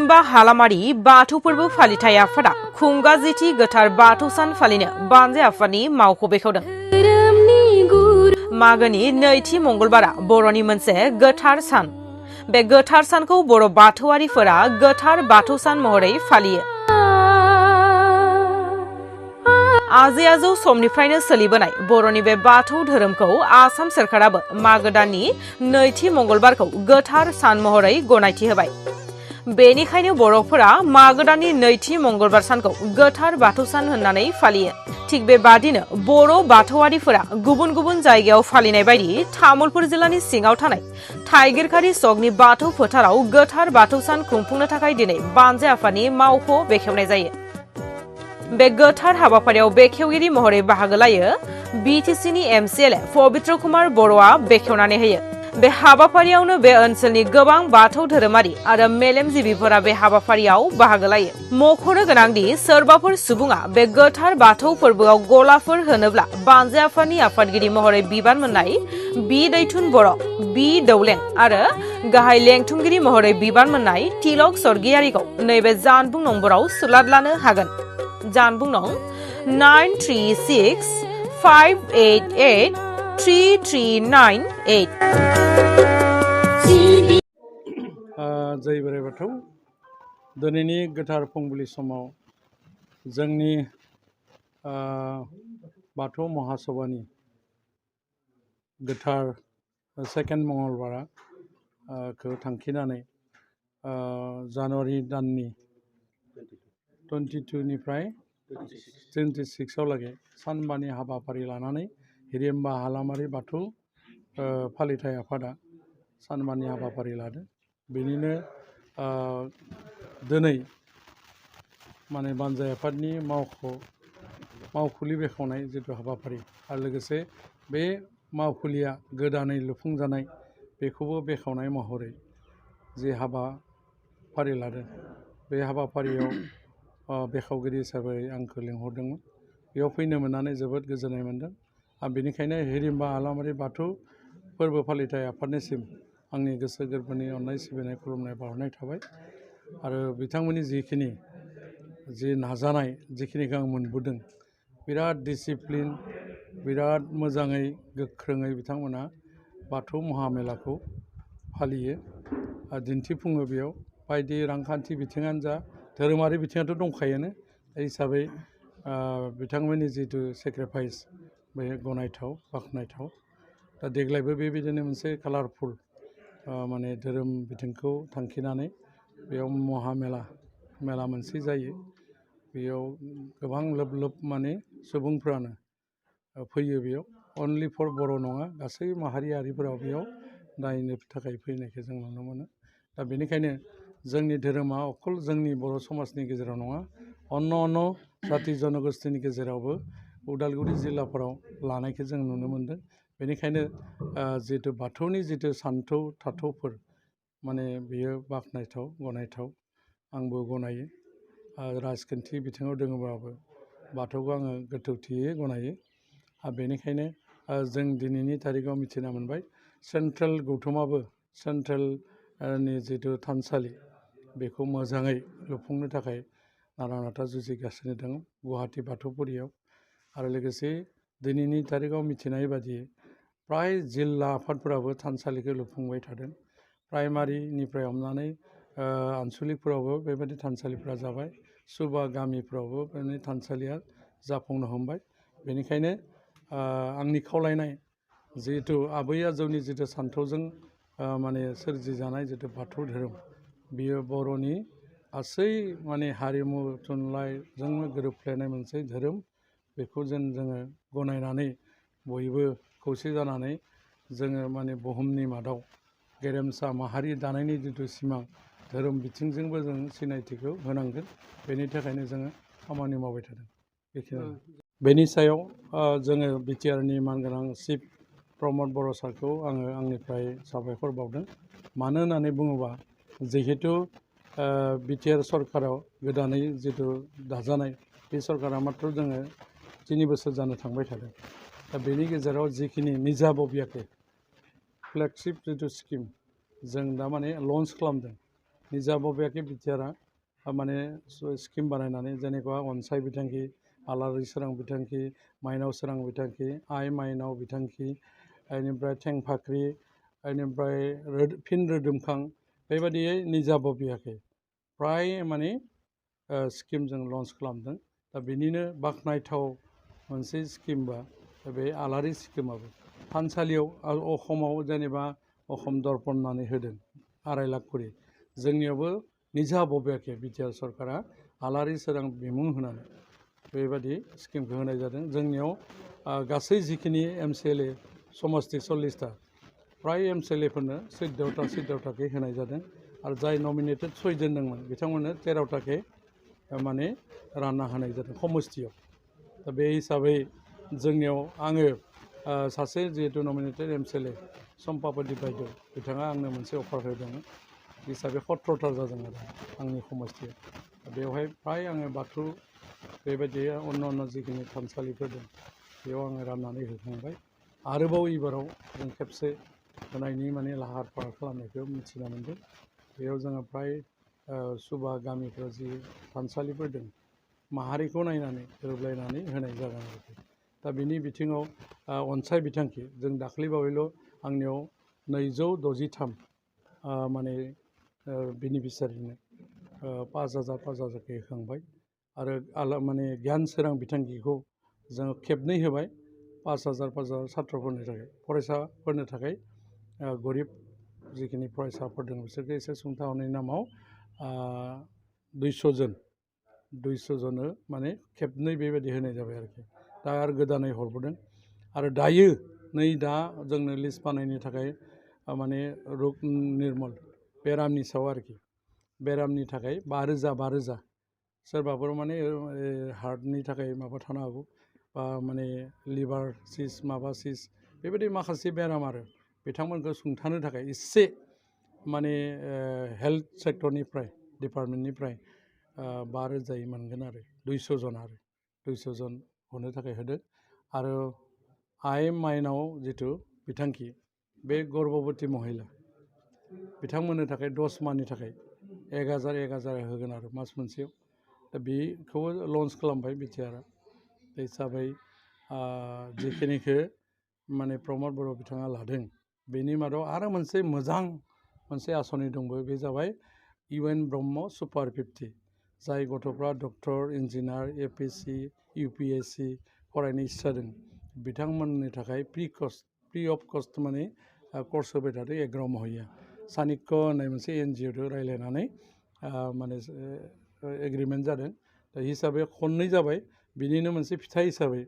हिरिम्बा हालामारि बाथौ फोरबो फालिथाय आफादा खुंगा जिथि गोथार बाथौ सान फालिनो बानजाय आफादनि मावख' बेखेवदों। मागोनि नैथि मंगलबारा बर'नि मोनसे गोथार सान। बे गोथार सानखौ बर' बाथौआरिफोरा गोथार बाथौ सान महरै फालियो। आजै आजौ समनिफ्रायनो सोलिबोनाय बर'नि बे बाथौ धोरोमखौ आसाम सोरखाराबो मागो दाननि नैथि मंगलबारखौ गोथार सान महरै गनायथि होबाय। बेनिखायनो बर'फोरा मागो दाननि नैथि मंगलबार सानखौ गोथार बाथौ सान होननानै फालियो। थिग बेबादिनो बर' बाथौआरिफोरा गुबुन गुबुन जायगायाव फालिनाय बायदि तामुलपुर जिल्लानि सिङाव थानाय थाइगिरखारि सकनि बाथौ फोथाराव गोथार बाथौ सान खुंफुंनो थाखाय दिनै बानजाय आफादनि मावख' बेखेवनाय जायो। बे गोथार हाबाफारियाव बेखेवगिरि महरै बाहागो लायो बिटिसिनि एमसिएलए पबित्र कुमार बर'आ बेखेवनानै होयो। बे हाबाफारियावनो बे ओनसोलनि गोबां बाथौ धोरोमारि आरो मेलेमजिबिफोरा बे हाबाफारियाव बाहागो लायो। मख'नो गोनांदि सोरबाफोर सुबुङा बे गोथार बाथौ फोरबोआव गलाफोर होनोब्ला बानजाय आफादनि आफादगिरि महरै बिबान मोननाय बि दैथुन बर', बि दौलें आरो गाहाय लेंथुमगिरि महरै बिबान मोननाय तिलक स्वर्गियारिखौ नैबे जानबुं नम्बराव सोलादलानो हागोन। जानबुं नं 9365883398। जय बोराइ बाथौ। दिनैनि गोथार फुंबिलि समाव जोंनि बाथौ महासभानि गोथार सेकेन्ड मंगलबारा खौ थांखिनानै जानुवारि दाननि 22 निफ्राय 26 लागै सानबानि हाबाफारि लानानै हिरिम्बा हालामारि बाथौ फालिथाय आफादा सानबानि हाबाफारि लादों। बेनिनो दिनै माने बानजाय आफादनि मावखुलि बेखेवनाय जिथु हाबाफारि आरो लोगोसे बे मावखुलिया गोदानै लुफुंजानाय बेखौबो बेखेवनाय महरै जे हाबाफारि लादों बे हाबाफारियाव बेखेवगिरि हिसाबै आंखौ लिंहरदोंमोन। बेयाव फैनो मोननानै जोबोद गोजोननाय मोन्दों। आरो बेनिखायनो हिरिम्बा हालामारि बाथौ फोरबो फालिथाय आफादनिसिम आंनि गोसो गोरबोनि अननाय सिबिनाय खुलुमनाय बावहरनाय थाबाय। आरो बिथांमोननि जिखिनि नाजानाय जिखिनिखौ आं मोनबोदों, बिराद डिसिप्लिन, बिराद मोजाङै गोख्रोङै बिथांमोना बाथौ महामेलाखौ फालियो, दिन्थिफुङो। बेयाव बायदि रांखान्थि बिथिङानो जा धोरोमारि बिथिङाथ' दंखायोनो हिसाबै बिथांमोननि जिथु सेक्रिफाइस बे गनायथाव बाख्नायथाव। दा देग्लायबो बेबायदिनो मोनसे कालारफुल माने धोरोम बिथिंखौ थांखिनानै बेयाव मेला मोनसे जायो। बेयाव गोबां लोब लोब माने सुबुंफ्रानो फैयो। बेयाव अनलि फर बर' नङा, गासै माहारियारिफोराव बेयाव नायनो थाखाय फैनायखौ जों नुनो मोनो। दा बेनिखायनो जोंनि धोरोमा अकल जोंनि बर' समाजनि गेजेराव नङा, अन्न जाति जनगोष्ठीनि गेजेरावबो उदालगुरि जिल्लाफोराव लानायखौ जों नुनो मोन्दों। बेनिखायनो जिथु बाथौनि जिथु सान्थौ थाथौफोर माने बियो बाख्नायथाव गनायथाव। आंबो गनायो। राजखान्थि बिथिङाव दङबाबो बाथौखौ आङो गोथौथियै गनायो। आरो बेनिखायनो जों दिनैनि थारिखआव मिथिना मोनबाय सेन्ट्रेल गौथुमाबो सेन्ट्रेलनि जिथु थानसालि बेखौ मोजाङै लुफुंनो थाखाय नारा नाथा जुजिगासिनो दङ गुवाहाटि बाथौफुरियाव। आरो लोगोसे दिनैनि थारिखआव मिथिनाय बादियै फ्राय जिल्ला आफादफोराबो थानसालिखौ लुफुंबाय थादों। प्राइमारिनिफ्राय हमनानै आनसलिकफोरावबो बेबायदि थानसालिफ्रा जाबाय। सुबा गामिफ्रावबो बेनि थानसालिया जाफुंनो हमबाय। बेनिखायनो आंनि खावलायनाय जिहेथु आबै आजौनि जिथु सान्थौजों माने सोरजिजानाय जिथु बाथौ धोरोम, बियो बर'नि गासै माने हारिमु थुनलाइजोंनो गोरोबफ्लेनाय मोनसे धोरोम। बेखौ जोङो गनायनानै बयबो खौसे जानानै जोङो माने बुहुमनि मादाव गेरेमसा माहारि दानायनि जिथु सिमां धोरोम बिथिंजोंबो जों सिनायथिखौ होनांगोन। बेनि थाखायनो जोङो खामानि मावबाय थादों। बेखिनियानो। बेनि सायाव जोङो बिटिआरनि मानगोनां चिफ प्रमद बर' सारखौ आङो आंनिफ्राय साबायखर बावदों। मानो होननानै बुङोबा जिहेतु बिटिआर सरकाराव गोदानै जिथु दाजानाय बे सरकारा मात्र जोङो 3 बोसोर जानो थांबाय थादों। दा बेनि गेजेराव जिखिनि निजाबबियाखै फ्लेगशिप जिथु स्किम जों दा माने लन्च खालामदों निजा बबेयाखै बिटिआरआ माने स्किम बानायनानै जेनेबा अनसाय बिथांखि आलारि सोरां बिथांखि माइनाव सोरां बिथांखि आइ माइनाव बिथांखि बेनिफ्राय थेंफाख्रि बेनिफ्राय फिन रोदोमखां बेबायदियै निजा बबेयाखै फ्राय माने स्किमजों लन्च खालामदों दा बेनिनो बाख्नायथाव मोनसे स्किमबा बे आलारि स्किमाबो थानसालियाव अखमाव जेनेबा अखम दर्पन होननानै होदों 2.5 लाख करि जोंनियावबो निजा बबेयाखै बिटिआर सरकारा आलारि सोरां बिमुं होनानै बेबायदि स्किमखौ होनाय जादों जोंनियाव गासै जिखिनि एमसिएलए समस्ति 40टा फ्राय एमसिएलएफोरनो 14टाकै होनाय जादों आरो जाय नमिनेटेड 6 जन दंमोन बिथांमोननो 13टाकै माने रानना होनाय जादों समस्तियाव दा बे हिसाबै जोंनियाव आङो सासे जिहेतु नमिनेटेड एमसिएलए सम्पाबति बायद' बिथाङा आंनो मोनसे अफार होदों हिसाबै 17टा जादों आरो आंनि समस्तियाव बेवहाय फ्राय आङो बाथौ बेबायदि अন্য जिखिनि थानसालिफोर दं बेयाव आङो राननानै होखांबाय आरोबाव एबाराव जों खेबसे होनायनि माने लाहार फाहार खालामनायखौ मिथिना मोनदों बेयाव जोङो फ्राय सुबा गामिफोराव जि थानसालिफोर दं माहारिखौ नायनानै गोरोबलायनानै होनाय जागोन आरोखि दा बिनि बिथिङाव अनसाय बिथांखि जों दाख्लैबावैल' आंनियाव 263 माने बेनिफिसारिनो 5,000 होखांबाय आरो माने गियान सोरां बिथांखिखौ जोङो खेबनै होबाय 5,000 सात्रफोरनि थाखाय फरायसाफोरनो थाखाय गरिब जिखिनि फरायसाफोर दं बिसोरखौ एसे सुंथाहरनायनि नामाव 200 जननो माने खेबनै बेबायदि होनाय जाबाय आरोखि दा आरो गोदानै हरबोदों आरो दायो नै दा जोंनो लिस्ट बानायनो थाखाय माने रुप निर्मल बेरामनि सायाव आरोखि बेरामनि थाखाय 5,000 सोरबाफोर माने हार्टनि थाखाय माबा थानो हागौ बा माने लिभार सिस माबा सिस बेबायदि माखासे बेराम आरो बिथांमोनखौ सुंथानो थाखाय एसे माने हेल्थ सेक्टरनिफ्राय डिपार्टमेन्टनिफ्राय 5,000 मोनगोन आरो 200 जन आरो 200 जन हरनो थाखाय होदों आरो आइ माइनाव जिथु बिथांखि बे गर्भबती महिला बिथांमोननो थाखाय 10 माहनि थाखाय 1,000 होगोन आरो मास मोनसेयाव दा बेखौबो लन्च खालामबाय बिटिआरआ बे हिसाबै जिखिनिखौ माने प्रमद बर' बिथाङा लादों बेनि मादाव आरो मोनसे मोजां मोनसे आसनि दंबो बे जाबाय इउएन ब्रह्म सुपार 50 जाय गथ'फ्रा डक्टर इन्जिनियार एपिएससि इउपिएससि फरायनो इच्छा दं बिथांमोननि थाखाय फ्रि अफ कस्ट माने कर्स होबाय थादों 11 माहिया सानिक्य होननाय मोनसे एनजिअ'जों रायज्लायनानै माने एग्रिमेन्ट जादों दा हिसाबै खननै जाबाय बिनिनो मोनसे फिथाइ हिसाबै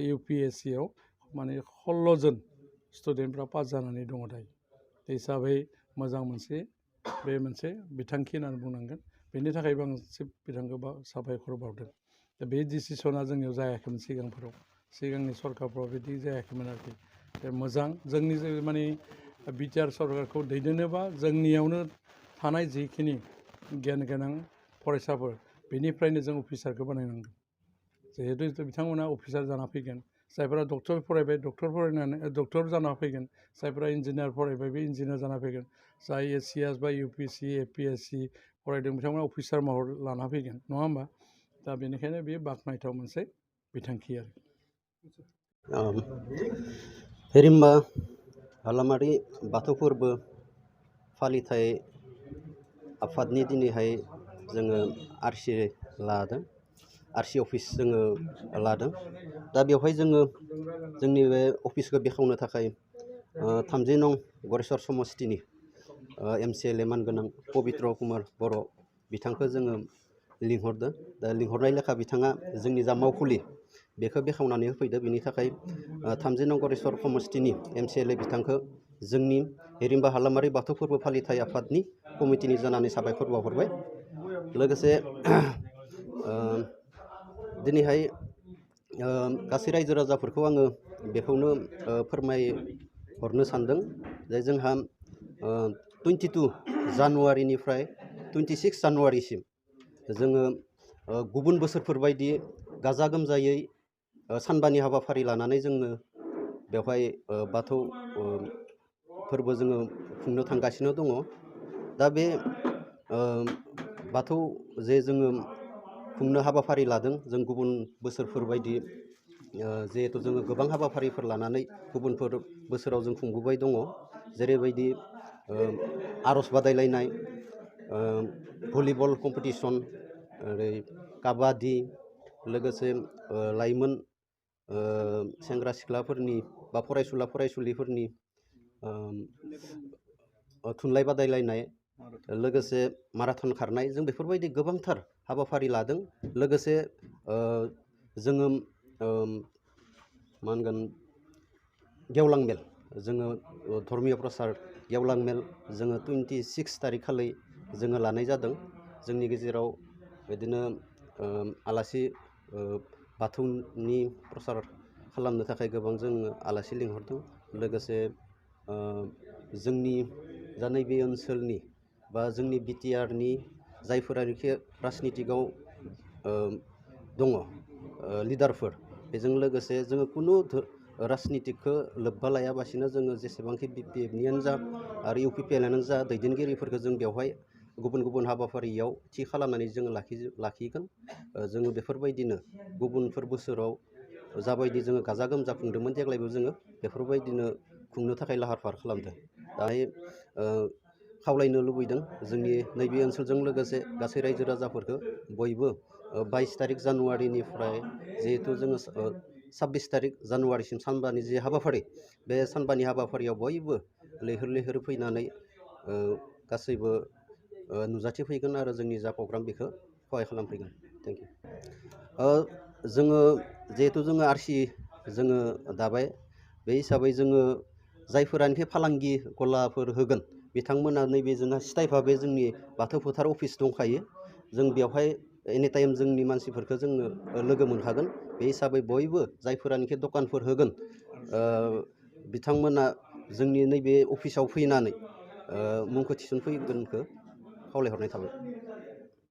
इउपिएससियाव माने 16 जन स्टुडेन्टफ्रा पास जानानै दङ दायो बे हिसाबै मोजां मोनसे बे मोनसे बिथांखि होननानै बुंनांगोन बेनि थाखायबो आं बिथांखौ साबायखर बावदों दा बे डिसिसना जोंनियाव जायाखैमोन सिगांनि सरकारफ्राव बिदि जायाखैमोन आरोखि मोजां जोंनि माने बिटिआर सरकारखौ दैदेननोबा जोंनियावनो थानाय जिखिनि गियान गोनां फरायसाफोर बेनिफ्रायनो जों अफिसारखौ बानायनांगोन जिहेतु बिथांमोना अफिसार जाना फैगोन जायफोरा डक्टर फरायबाय डक्टर फरायनानै डक्टर जाना फैगोन जायफोरा इन्जिनियार फरायबाय बे इन्जिनियार जाना फैगोन जाय एसिएस बा इउपिएससि एपिएससि फरायदों बिथांमोना अफिसार महर लाना फैगोन नङा होमबा दा बेनिखायनो बेयो बाख्नायथाव मोनसे बिथांखि आरो हिरिम्बा हालामारि बाथौ फोरबो फालिथाय आफादनि दिनैहाय जोङो आरसि लादों आरसि अफिस जोङो लादों दा बेवहाय जोङो जोंनि बे अफिसखौ बेखेवनो थाखाय 30 नं गरेस्वर समस्तिनि एमसिएलए मानगोनां पबित्र कुमार बर' बिथांखौ जोङो लिंहरदों दा लिंहरनाय लेखा बिथाङा जोंनि जा मावखुलि बेखौ बेखेवनानै होफैदो बिनि थाखाय 30 नं गरेस्वर समस्तिनि एमसिएलए बिथांखौ जोंनि हिरिम्बा हालामारि बाथौ फोरबो फालिथाय आफादनि कमिटिनि जानानै साबायखर बावहरबाय लोगोसे दिनैहाय गासै रायजो राजाफोरखौ आङो बेखौनो फोरमायहरनो सानदों जे जोंहा 22 जानुवारिनिफ्राय 26 जानुवारिसिम जोङो गुबुन बोसोरफोर बायदि गाजा गोमजायै सानबानि हाबाफारि लानानै जोङो बेवहाय बाथौ फोरबो जोङो खुंनो थांगासिनो दङ दा बे बाथौ जे जोङो खुंनो हाबाफारि लादों जों गुबुन बोसोरफोर बायदि जिहेथु जोङो गोबां हाबाफारिफोर लानानै गुबुनफोर बोसोराव जों खुंबोबाय दङ जेरैबायदि आर'ज बादायलायनाय भलिबल कम्पिटिसन ओरै काबादि लोगोसे लाइमोन सेंग्रा सिख्लाफोरनि बा फरायसुला फरायसुलिफोरनि थुनलाइ बादायलायनाय लोगोसे माराथन खारनाय जों बेफोरबायदि गोबांथार हाबाफारि लादों लोगोसे जोङो मा होनगोन गेवलां मेल जोङो धर्मीय प्रसार गेवलां मेल जोङो 26 तारिख खालि जोङो लानाय जादों जोंनि गेजेराव बिदिनो आलासि बाथौनि प्रसार खालामनो थाखाय गोबां जोङो आलासि लिंहरदों लोगोसे जोंनि जा नैबे ओनसोलनि बा जोंनि बिटिआरनि जायफोरानोखि राजनितिकआव दङ लिडारफोर बेजों लोगोसे जोङो खुनु राजनितिकखौ लोब्बा लायाबासिनो जोङो जेसेबांखि बिपिएफनियानो जा आरो इउपिपिएलआनो जा दैदेनगिरिफोरखौ जों बेवहाय गुबुन गुबुन हाबाफारियाव थि खालामनानै जोङो लाखिगोन जोङो बेफोरबायदिनो गुबुनफोर बोसोराव जाबायदि जोङो गाजा गोमजा खुंदोंमोन देग्लायबो जोङो बेफोरबायदिनो खुंनो थाखाय लाहार फाहार खालामदों दायो खावलायनो लुबैदों जोंनि नैबे ओनसोलजों लोगोसे गासै रायजो राजाफोरखौ बयबो 22 तारिख जानुवारिनिफ्राय जिहेथु जोङो 26 तारिख जानुवारिसिम सानबानि जे हाबाफारि बे सानबानि हाबाफारियाव बयबो लैहोर लैहोर फैनानै गासैबो नुजाथिफैगोन आरो जोंनि जा प्रग्राम बेखौ सहाय खालामफैगोन थेंक इउ जोङो जिहेथु जोङो आरसि जोङो दाबाय बे हिसाबै जोङो जायफोरानोखि फालांगि गलाफोर होगोन बिथांमोना नैबे जोंहा सिथायफा बे जोंनि बाथौ फोथार अफिस दंखायो जों बेवहाय एनिटाइम जोंनि मानसिफोरखौ जोङो लोगो मोनखागोन बे हिसाबै बयबो जायफोरानोखि दखानफोर होगोन बिथांमोना जोंनि नैबे अफिसाव फैनानै मुंखौ थिसनफैगोनखौ खावलायहरनाय थाबाय